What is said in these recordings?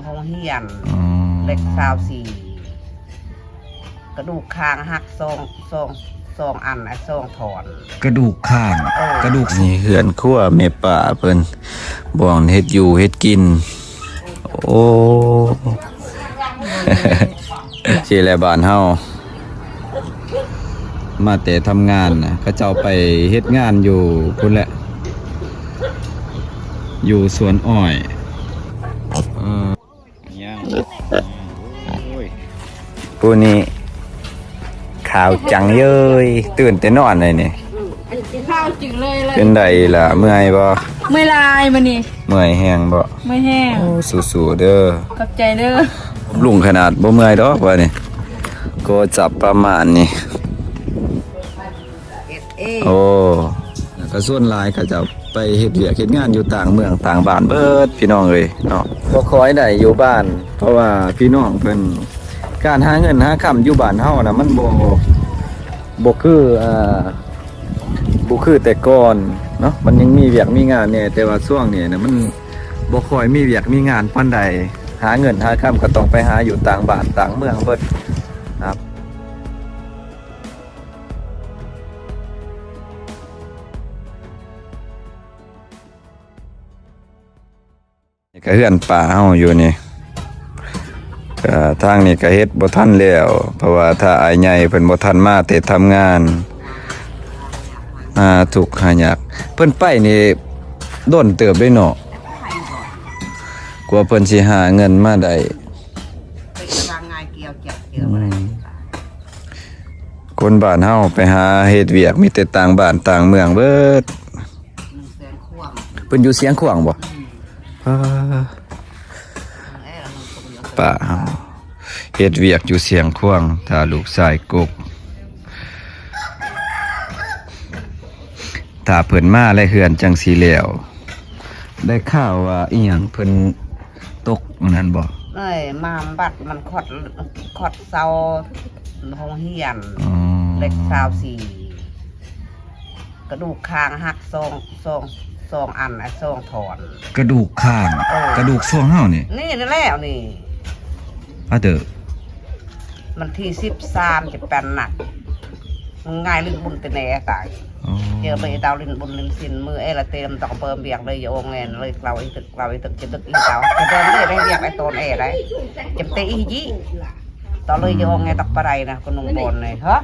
ໂຮງຮຽນ ອືມ ເຫຼັກຊາວສີ່ ກະດູກຄາງຫັກສອງ ສອງ ສອງອັນ ສອງທ່ອນ ກະດູກຄາງ ເອີ ກະດູກ ນີ້ເຮືອນຄົວແມ່ປ້າເພິ່ນ ບ່ອນເຮັດຢູ່ເຮັດກິນ ໂອ້ ຊີ້ແຫຼະບ້ານເຮົາ ມາແຕ່ທຳງານນະ ເຂົາເຈົ້າໄປເຮັດງານຢູ່ພຸ້ນແຫຼະ ຢູ່ສວນອ້ອຍ ເອີ ຍັງ ໂອ້ຍ ຜູ້ນີ້ຂາວຈັງເລີຍ ຕື່ນແຕ່ນອນເລີຍນີ້ ຂາວຈຶ່ງເລີຍ ເລີຍ ເປັນໃດລະ ເມື່ອຍບໍ່? ເມື່ອຍຫຼາຍມື້ນີ້ ເມື່ອຍແຮງບໍ່? ເມື່ອຍແຮງ ໂອ້ ສູ້ໆເດີ ຂອບໃຈເດີ ລຸງຂະໜາດບໍ່ເມື່ອຍດອກວ່ານີ້ ກໍຈັບປະມານນີ້ ເຮັດເອງ ໂອ້ ແລ້ວກໍສ່ວນຫຼາຍເຂົາເຈົ້າໄປເຮັດວຽກເຮັດງານຢູ່ຕ່າງເມືອງຕ່າງບ້ານເບິດ ພີ່ນ້ອງເອີຍເນາະ ບໍ່ຄ່ອຍໄດ້ຢູ່ບ້ານ ເພາະວ່າພີ່ນ້ອງເພິ່ນ ການຫາເງິນຫາຄຳຢູ່ບ້ານເຮົານະ ມັນບໍ່ ບໍ່ຄື ເອີ ບໍ່ຄືແຕ່ກ່ອນເນາະ ມັນຍັງມີວຽກມີງານແດ່ ແຕ່ວ່າຊ່ວງນີ້ນະ ມັນບໍ່ຄ່ອຍມີວຽກມີງານປານໃດ ຫາເງິນຫາຄຳກໍຕ້ອງໄປຫາຢູ່ຕ່າງບ້ານຕ່າງເມືອງເບິດນະ. ນີ້ກະເຮືອນປ້າເຮົາຢູ່ນີ້ ກະທາງນີ້ກະເຮັດບໍ່ທັນແລ້ວ ເພາະວ່າຖ້າອ້າຍໃຫຍ່ເພິ່ນບໍ່ທັນມາແຕ່ທຳງານ ຫາທຸກຫາຍາກ ເພິ່ນໄປນີ້ດົນເຕີບເດ້ເນາະ ກວ່າເພິ່ນຊິຫາເງິນມາໄດ້ ອືມ ຄົນບ້ານເຮົາໄປຫາເຮັດວຽກມີແຕ່ຕ່າງບ້ານຕ່າງເມືອງເບິດ ເພິ່ນຢູ່ຊຽງຂວາງບໍ່? ອືມ ປ້າເຮົາເຮັດວຽກຢູ່ຊຽງຂວາງ ຖ້າລູກຊາຍກົກ ຖ້າເພິ່ນມາແລ້ວເຮືອນຈັ່ງຊິແລ້ວ ໄດ້ຂ່າວວ່າອີ່ຫຍັງເພິ່ນຕົກອັນນັ້ນບໍ່? ເອີຍ ມາບັດມັນຂອດ ຂອດເສົາໂຮງຮຽນ ອໍ ເຫຼັກຊາວສີ່ ກະດູກຄາງຫັກສອງ ສອງ ສອງອັນ ສອງທ່ອນ ກະດູກຄາງ ເອີ ກະດູກຊ່ວງເຮົານີ້ ນີ້ ນີ້ແຫຼະນີ້ ອາເດີ ວັນທີສິບສາມຈະເປັນໜັກ ມັນງ່າຍຫຼິ້ນບຸນແຕ່ແນ່ຕາຍ ອໍ ເຈີໄປເຕົາຫຼິ້ນບຸນຫຼິ້ນສິນ ມື້ເອລະເຕມຕອກເບິ່ມວຽກເລີຍ ໂອແງນເລີຍ ເກົາອີກຕຶກ ເກົາອີກຕຶກ ຈະດຶກອີກເຕົາ ຈະເດີນເລີຍໄດ້ວຽກໄດ້ຕອນເອໄດ້ ຈະເຕະອີກຈີ ຕອນເລີຍ ອືມ ໂອແງນຕອກປະໄດນະ ກະນຸງບອນນີ້ ຮະ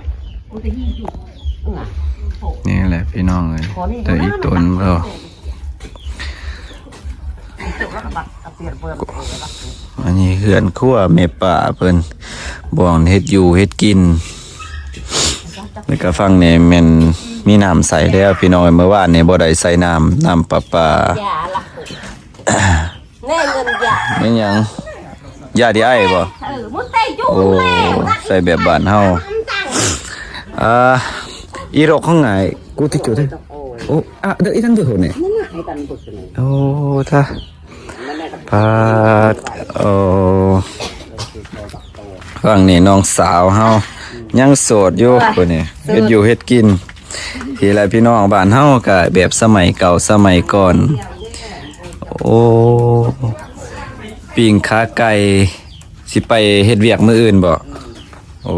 ນີ້ແຫຼະພີ່ນ້ອງເອີຍ ແຕ່ອີຕົນເຮົາ ອັນນີ້ເຮືອນຄົວແມ່ປ້າເພິ່ນ ບ່ອນເຮັດຢູ່ເຮັດກິນ ແລ້ວກະຝັ່ງນີ້ແມ່ນມີນ້ຳໃຊ້ແລ້ວພີ່ນ້ອງເອີຍ ມື້ວານນີ້ບໍ່ໄດ້ໃສ່ນ້ຳ ນ້ຳປະປາ ແມ່ນຫຍັງ? ຢາດີໄອບໍ່? ໂອ້ ໃສ່ແບບບ້ານເຮົາ ອ່າ ອີໂຣກຂອງຫງ່າຍ ກູຕິຈຸເດ້ ໂອ້ ອ່ະ ເດີ ອີທັງເດີໂຫນີ້ ໂອ້ ທາ ປາດ ໂອ້ ຝັ່ງນີ້ນ້ອງສາວເຮົາຍັງໂສດຢູ່ ຜູ້ນີ້ ເຮັດຢູ່ເຮັດກິນ ນີ້ແຫຼະພີ່ນ້ອງ ບ້ານເຮົາກະແບບສະໄໝເກົ່າສະໄໝກ່ອນ ໂອ້ ປີ້ງຂາໄກ່ ຊິໄປເຮັດວຽກມື້ອື່ນບໍ່? ໂອ້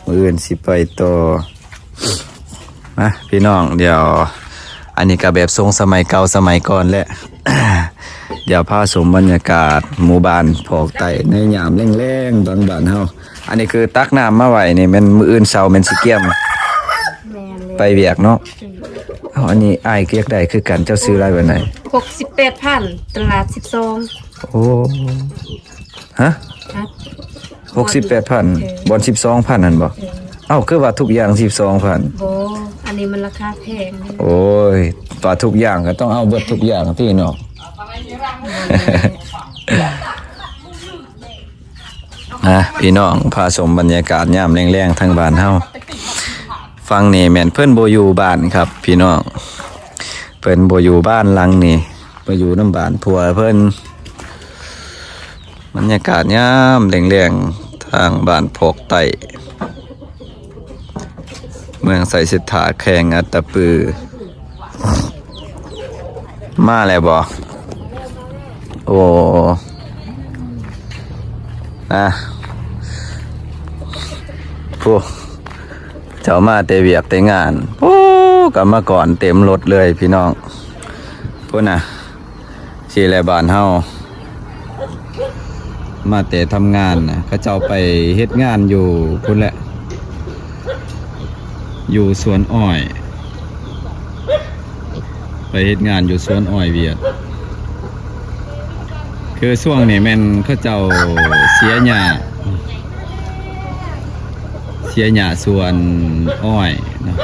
ມື້ອື່ນຊິໄປຕໍ່ ມາພີ່ນ້ອງ ດຽວ ອັນນີ້ກະແບບຊົງສະໄໝເກົ່າສະໄໝກ່ອນແຫຼະ ດຽວພາຊົມບັນຍາກາດໝູ່ບ້ານພອກໃຕ້ໃນຍາມແລງໆ ບາງບ້ານເຮົາ ອັນນີ້ຄືຕັກນ້ຳມາໄວ້ນີ້ ແມ່ນມື້ອື່ນເຊົ້າແມ່ນຊິກຽມ ແມ່ນເລີຍ ໄປວຽກເນາະ ອືມ ເອົາ ອັນນີ້ອ້າຍກະຢາກໄດ້ຄືກັນ ເຈົ້າຊື້ຫຼາຍປານໃດ? ຫົກສິບແປດພັນ ຕະຫຼາດສິບສອງ ໂອ້ ຮະ? ຮະ? ຫົກສິບແປດພັນ ເອີ ບ່ອນສິບສອງພັນຫັ້ນບໍ່? ເອີ ເອົ້າ ຄືວ່າທຸກຢ່າງສິບສອງພັນ? ບໍ່ ອັນນີ້ມັນລາຄາແພງ ໂອ້ຍ ວ່າທຸກຢ່າງກະຕ້ອງເອົາເບິດທຸກຢ່າງຕິເນາະ ອ່ະ ພີ່ນ້ອງ ພາຊົມບັນຍາກາດຍາມແລງໆ ທາງບ້ານເຮົາ ຝັ່ງນີ້ແມ່ນເພິ່ນບໍ່ຢູ່ບ້ານຄັບພີ່ນ້ອງ ເພິ່ນບໍ່ຢູ່ບ້ານຫຼັງນີ້ ໄປຢູ່ນຳບ້ານຜົວເພິ່ນ ບັນຍາກາດຍາມແລງໆ ທາງບ້ານພອກໃຕ້ ເມືອງໄຊເສດຖາ ແຂວງອັດຕະປື ມາແລ້ວບໍ່? ໂອ້ ນະ ໂອ້ ເຈົ້າມາແຕ່ວຽກແຕ່ງານ ໂອ້ ກຳມະກອນເຕັມລົດເລີຍພີ່ນ້ອງ ພຸ້ນນະ. ຊີ້ແຫຼະ ບ້ານເຮົາ ມາແຕ່ທຳງານນະ ເຂົາເຈົ້າໄປເຮັດງານຢູ່ພຸ້ນແຫຼະ ຢູ່ສວນອ້ອຍ ໄປເຮັດງານຢູ່ສວນອ້ອຍຫວຽດ. ຄືຊ່ວງນີ້ແມ່ນເຂົາເຈົ້າເສຍຫຍ້າ ເສຍຫຍ້າສວນອ້ອຍເນາະ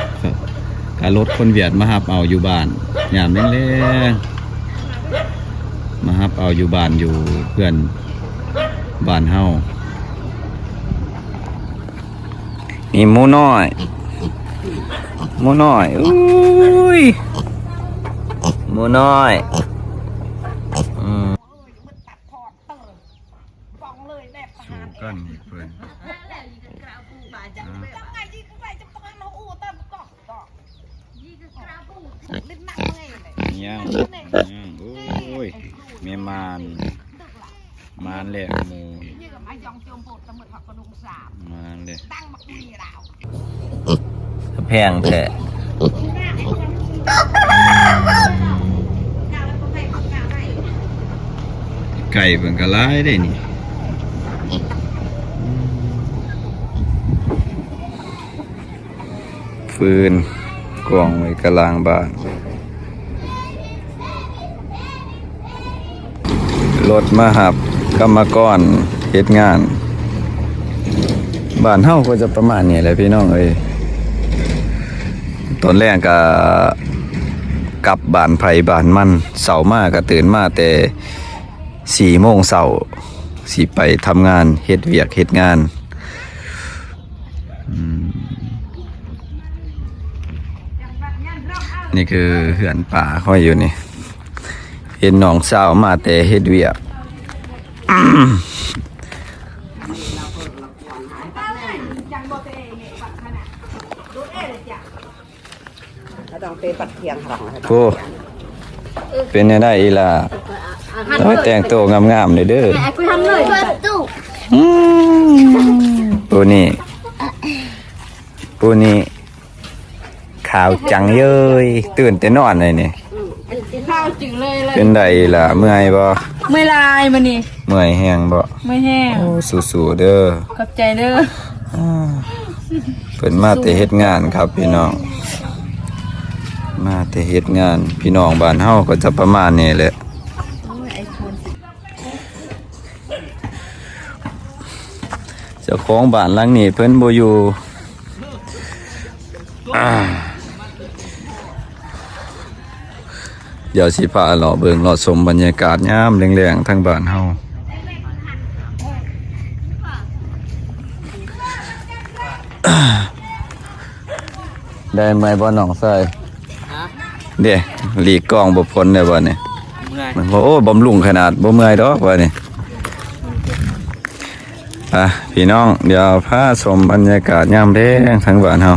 ກະລົດຄົນຫວຽດມາຮັບເອົາຢູ່ບ້ານ ຍາມແລງໆ ມາຮັບເອົາຢູ່ບ້ານ ຢູ່ເຮືອນບ້ານເຮົາ. ນີ້ໝູນ້ອຍ ໝູນ້ອຍ ອຸ້ຍ ໝູນ້ອຍ ອືມ. ສູ້ກັນນີ້ເພິ່ນ ຍ່າງ ຍ່າງ ໂອ້ຍ ແມ່ມານ ມານແລ້ວໝູ ມານແລ້ວ ແພງແທ້ ໄກ່ເພິ່ນກໍຫຼາຍເດ້ນີ້. ຟືນກອງໄວ້ກະລາງບ້ານ ລົດມາຮັບກຳມະກອນເຮັດງານ. ບ້ານເຮົາກໍຈະປະມານນີ້ແຫຼະພີ່ນ້ອງເອີຍ ຕອນແລງກະກັບບ້ານໃຜບ້ານມັນ ເຊົ້າມາກະຕື່ນມາແຕ່ ສີ່ໂມງເຊົ້າ ຊິໄປທຳງານ ເຮັດວຽກເຮັດງານ. ອືມ ນີ້ຄືເຮືອນປ້າຂ້ອຍຢູ່ນີ້ ເຫັນນ້ອງສາວມາແຕ່ເຮັດວຽກ. ໂອ້ ເປັນແນວໃດອີ່ຫຼ້າ? ໂອ້ຍ ແຕ່ງໂຕງາມໆເດີ້. ອືມ ຜູ້ນີ້ ຜູ້ນີ້ຂາວຈັງເລີຍ ຕື່ນແຕ່ນອນເລີຍນີ້. ຂາວຈຶ່ງເລີຍ ເປັນໃດອີ່ຫຼ້າ ເມື່ອຍບໍ່? ເມື່ອຍຫຼາຍມື້ນີ້. ເມື່ອຍແຮງບໍ່? ເມື່ອຍແຮງ. ໂອ້ ສູ້ໆເດີ້. ຂອບໃຈເດີ້. ອ່າ ເພິ່ນມາແຕ່ເຮັດງານຄັບພີ່ນ້ອງ ມາແຕ່ເຮັດງານ. ພີ່ນ້ອງບ້ານເຮົາກໍຈະປະມານນີ້ແຫຼະ. ເຈົ້າຂອງບ້ານຫຼັງນີ້ເພິ່ນບໍ່ຢູ່. ອ່າ ດຽວຊິພາເລາະເບິ່ງເລາະຊົມບັນຍາກາດຍາມແລງໆທາງບ້ານເຮົາ. ໄດ້ເມື່ອຍບໍ່ນ້ອງຊາຍ? ຮະ? ເດ້ ຫຼີກກ້ອງບໍ່ພົ້ນເດ້ບັດນີ້. ເມື່ອຍ. ມັນ ໂອ້ ບຳລຸງຂະໜາດ ບໍ່ເມື່ອຍດອກບັດນີ້. ອ່ະ ພີ່ນ້ອງ ດຽວພາຊົມບັນຍາກາດຍາມແລງທາງບ້ານເຮົາ.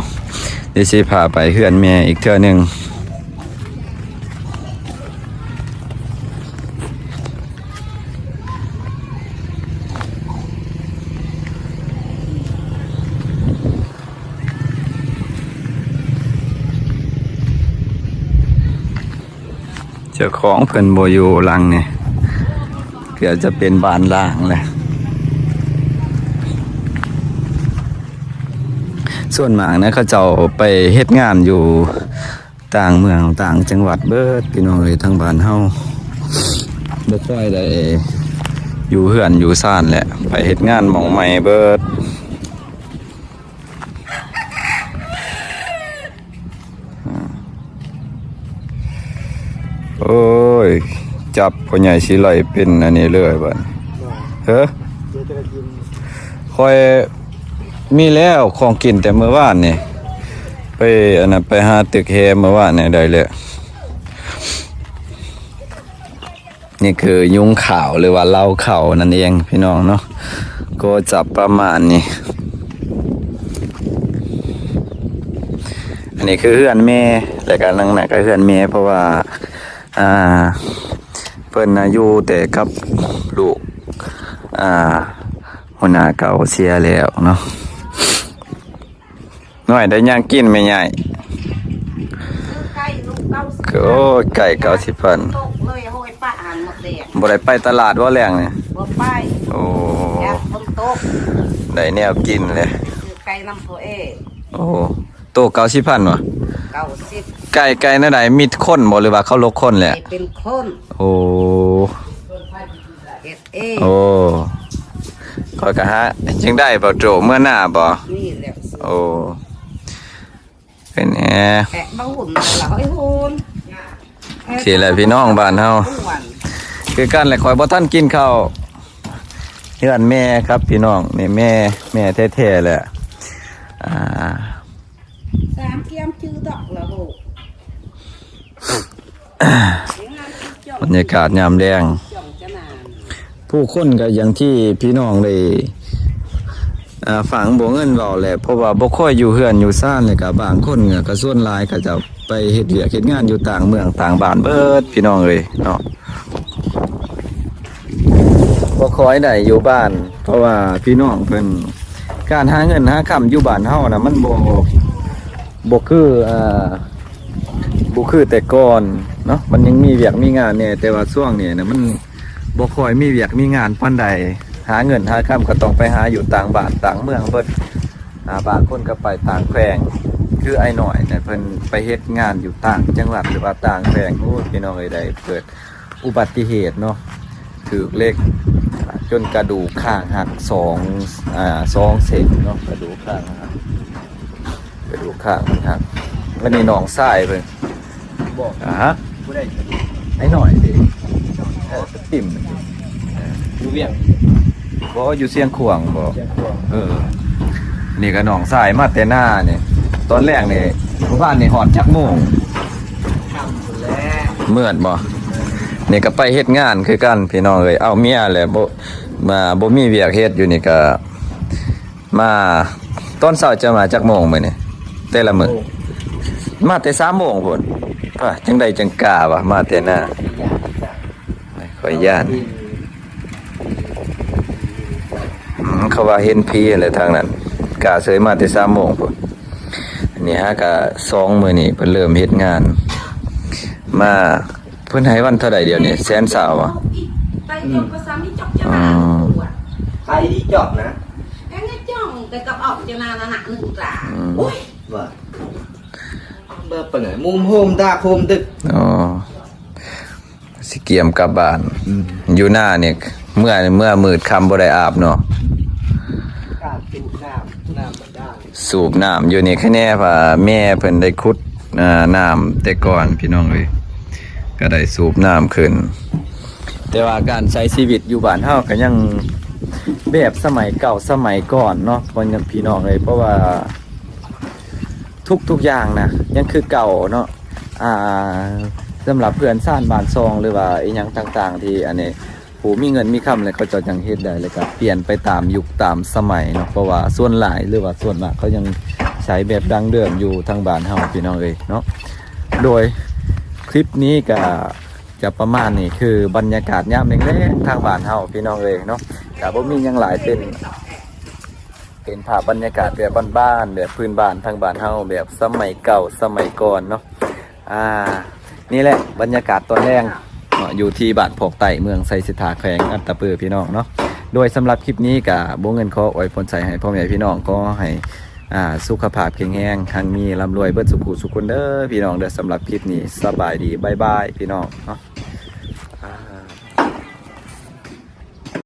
ດຽວຊິພາໄປເຮືອນແມ່ອີກເທື່ອໜຶ່ງ. ເຈົ້າຂອງເພິ່ນບໍ່ຢູ່ຫຼັງນີ້ ເກືອບຈະເປັນບ້ານຮ້າງແຫຼະ. ສ່ວນມາກນະ ເຂົາເຈົ້າໄປເຮັດງານຢູ່ຕ່າງເມືອງຕ່າງຈັງຫວັດເບິດ ພີ່ນ້ອງເອີຍ. ທາງບ້ານເຮົາບໍ່ຄ່ອຍໄດ້ຢູ່ເຮືອນຢູ່ຊານແຫຼະ ໄປເຮັດງານໝ່ອງໃໝ່ເບິດ. ໂອ້ຍ ຈັບພໍ່ໃຫຍ່ສີໄຫຼເປັນອັນນີ້ເລີຍບັດນີ້. ເຮີ ຂ້ອຍມີແລ້ວຂອງກິນແຕ່ມື້ວານນີ້ ໄປອັນນັ້ນ ໄປຫາຕຶກແຮມື້ວານນີ້ ໄດ້ແລ້ວ. ນີ້ຄືຍຸງຂ້າວ ຫຼືວ່າເລົ້າເຂົ້ານັ້ນເອງພີ່ນ້ອງເນາະ ກໍຈະປະມານນີ້. ອັນນີ້ຄືເຮືອນແມ່ ແລ້ວກະຫຼັງນັ້ນກະເຮືອນແມ່ ເພາະວ່າ ອ່າ ເພິ່ນນະຢູ່ແຕ່ກັບລູກ ອ່າ ຫົວໜ້າເກົ່າເສຍແລ້ວເນາະ. ນ້ອຍໄດ້ຫຍັງກິນແມ່ໃຫຍ່? ຊື້ໄກ່ລູກເກົ້າສິບ ໂອ້ຍ ໄກ່ເກົ້າສິບພັນ ຕົກເລີຍໂຫຍ ປະອານໝົດແດງ. ບໍ່ໄດ້ໄປຕະຫຼາດບໍ່ແລງນີ້? ບໍ່ໄປ. ໂອ້ ຢ້ານຝົນຕົກ. ໄດ້ແນວກິນເລີຍ. ຊື້ໄກ່ນຳພໍ່ເອ. ໂອ້ ໂຕເກົ້າສິບພັນຫວາ? ເກົ້າສິບ. ໄກ່ ໄກ່ແນວໃດ? ມີຄົນບໍ່ ຫຼືວ່າເຂົາລົກຄົນແຫຼະ? ໄກ່ເປັນຄົນ. ໂອ້ ເຮັດເອງ. ໂອ້ ຂ້ອຍກະຫາ ຈັ່ງໄດ້ບໍ່ໂຕ ເມືອນາບໍ່? ນີ້ແຫຼະ. ໂອ້ ເປັນແຮ ແພະບໍ່ຫຸ່ນລະ ໂອ້ຍຫຸ່ນ. ໂອເຄແຫຼະພີ່ນ້ອງບ້ານເຮົາ ຄືກັນແຫຼະ. ຂ້ອຍບໍ່ທັນກິນເຂົ້າ ເຮືອນແມ່ຄັບພີ່ນ້ອງ ນີ້ແມ່ ແມ່ແທ້ໆແຫຼະ. ອ່າ ສາມກຽມຈື່ດອກລະໂຫ ບັນຍາກາດຍາມແລງ ຜູ້ຄົນກໍຢ່າງທີ່ພີ່ນ້ອງໄດ້ ອ່າ ຟັງບໍ່ເງິນເວົ້າແຫຼະ ເພາະວ່າບໍ່ຄ່ອຍຢູ່ເຮືອນຢູ່ຊານ ແລ້ວກໍບາງຄົນກໍສ່ວນຫຼາຍເຂົາເຈົ້າໄປເຮັດວຽກເຮັດງານຢູ່ຕ່າງເມືອງຕ່າງບ້ານເບິດ ພີ່ນ້ອງເອີຍເນາະ. ບໍ່ຄ່ອຍໄດ້ຢູ່ບ້ານ ເພາະວ່າພີ່ນ້ອງເພິ່ນ ການຫາເງິນຫາຄຳຢູ່ບ້ານເຮົານະ ມັນບໍ່ ບໍ່ຄື ອ່າ ບໍ່ຄືແຕ່ກ່ອນເນາະ ມັນຍັງມີວຽກມີງານແດ່ ແຕ່ວ່າຊ່ວງນີ້ນະ ມັນບໍ່ຄ່ອຍມີວຽກມີງານປານໃດ ຫາເງິນຫາຄຳກໍຕ້ອງໄປຫາຢູ່ຕ່າງບ້ານຕ່າງເມືອງເບິດ. ອ່າ ບາງຄົນກໍໄປຕ່າງແຂວງ ຄືອ້າຍນ້ອຍນະ ເພິ່ນໄປເຮັດງານຢູ່ຕ່າງຈັງຫວັດ ຫຼືວ່າຕ່າງແຂວງ. ໂອ້ຍ ພີ່ນ້ອງເອີຍ ໄດ້ເກີດອຸບັດຕິເຫດເນາະ ຖືກເຫຼັກຈົນກະດູກຂ້າງຫັກສອງ ອ່າ ສອງເສັ້ນເນາະ ກະດູກຂ້າງຫັກ ກະດູກຂ້າງມັນຫັກ. ອັນນີ້ນ້ອງຊາຍເພິ່ນ ບໍ່ ອ່າ ຜູ້ໃດ? ໄອ້ນ້ອຍເດ້ ເອີ ຕິມ ຢູ່ວຽງ ບໍ່ ຢູ່ຊຽງຂວາງບໍ່? ຊຽງຂວາງ ເອີ ນີ້ກໍນ້ອງຊາຍມາແຕ່ນານີ້ ຕອນແລງນີ້ ມື້ວານນີ້ຮອດຈັກໂມງ? ຄ່ຳພຸ້ນແຫຼະ ມືດບໍ່? ນີ້ກໍໄປເຮັດງານຄືກັນພີ່ນ້ອງເອີຍ ເອົາເມຍແຫຼະ ບໍ່ ມາ ບໍ່ມີວຽກເຮັດຢູ່ນີ້ກໍ ມາ ຕອນເຊົ້າເຈົ້າມາຈັກໂມງມື້ນີ້ ແຕ່ລະມື້? ໂອ້ ມາແຕ່ສາມໂມງພຸ້ນ ປະ ຈັ່ງໃດຈັ່ງກ້າວະ ມາແຕ່ນາ ຂ້ອຍຢ້ານ. ອືມ ເຂົາວ່າເຫັນຜີແຫຼະທາງນັ້ນ ກ້າເສີຍມາແຕ່ສາມໂມງພຸ້ນ. ອັນນີ້ຫາກະສອງມື້ນີ້ເພິ່ນເລີ່ມເຮັດງານມາ ເພິ່ນໃຫ້ວັນເທົ່າໃດດຽວນີ້? ແສນຊາວ ອືມ ໄປດີຈອກນະ ອືມ ວ່າ ເບີປານໃດ ມຸມໂຮມດາໂຄມດຶກ ອໍ ຊິກຽມກັບບ້ານ ອືມ ຢູ່ນານີ້ ເມື່ອ ເມື່ອມືດຄ່ຳບໍ່ໄດ້ອາບເນາະ ການສູບນ້ຳ ນ້ຳ ສູບນ້ຳຢູ່ນີ້ ຄະແນວ່າແມ່ເພິ່ນໄດ້ຂຸດ ອ່າ ນ້ຳແຕ່ກ່ອນພີ່ນ້ອງເອີຍ ກໍໄດ້ສູບນ້ຳຂຶ້ນ. ແຕ່ວ່າການໃຊ້ຊີວິດຢູ່ບ້ານເຮົາກໍຍັງແບບສະໄໝເກົ່າສະໄໝກ່ອນເນາະ ພໍ່ແມ່ພີ່ນ້ອງເອີຍ ເພາະວ່າທຸກໆຢ່າງນະຍັງຄືເກົ່າເນາະ. ອ່າ ສຳລັບເຮືອນຊານບ້ານຊ່ອງ ຫຼືວ່າອີ່ຫຍັງຕ່າງໆ ທີ່ອັນນີ້ ຜູ້ມີເງິນມີຄຳແລ້ວ ເຂົາເຈົ້າຍັງເຮັດໄດ້ ແລ້ວກໍປ່ຽນໄປຕາມຍຸກຕາມສະໄໝເນາະ ເພາະວ່າສ່ວນຫຼາຍ ຫຼືວ່າສ່ວນມາກ ເຂົາຍັງໃຊ້ແບບດັ້ງເດີມຢູ່ທາງບ້ານເຮົາ ພີ່ນ້ອງເອີຍເນາະ. ໂດຍຄລິບນີ້ກໍຈະປະມານນີ້ ຄືບັນຍາກາດຍາມແລງໆທາງບ້ານເຮົາ ພີ່ນ້ອງເອີຍເນາະ ກໍບໍ່ມີຫຍັງຫຼາຍ ເປັນ ເປັນພາບບັນຍາກາດແບບບ້ານໆ ແບບພື້ນບ້ານທາງບ້ານເຮົາ ແບບສະໄໝເກົ່າສະໄໝກ່ອນເນາະ. ອ່າ ນີ້ແຫຼະບັນຍາກາດຕອນແລງເນາະ ຢູ່ທີ່ບ້ານພອກໃຕ້ ເມືອງໄຊເສດຖາ ແຂວງອັດຕະປື ພີ່ນ້ອງເນາະ. ໂດຍສຳລັບຄລິບນີ້ກະ ບົວເງິນຂໍອວຍພອນໃສ່ໃຫ້ພໍ່ແມ່ພີ່ນ້ອງ ຂໍໃຫ້ ອ່າ ສຸຂະພາບແຂງແຮງ ຮັ່ງມີ ລ່ຳລວຍເບິດສູ່ຜູ້ສູ່ຄົນເດີ ພີ່ນ້ອງເດີ. ສຳລັບຄລິບນີ້ ສະບາຍດີ ບາຍບາຍ ພີ່ນ້ອງເນາະ.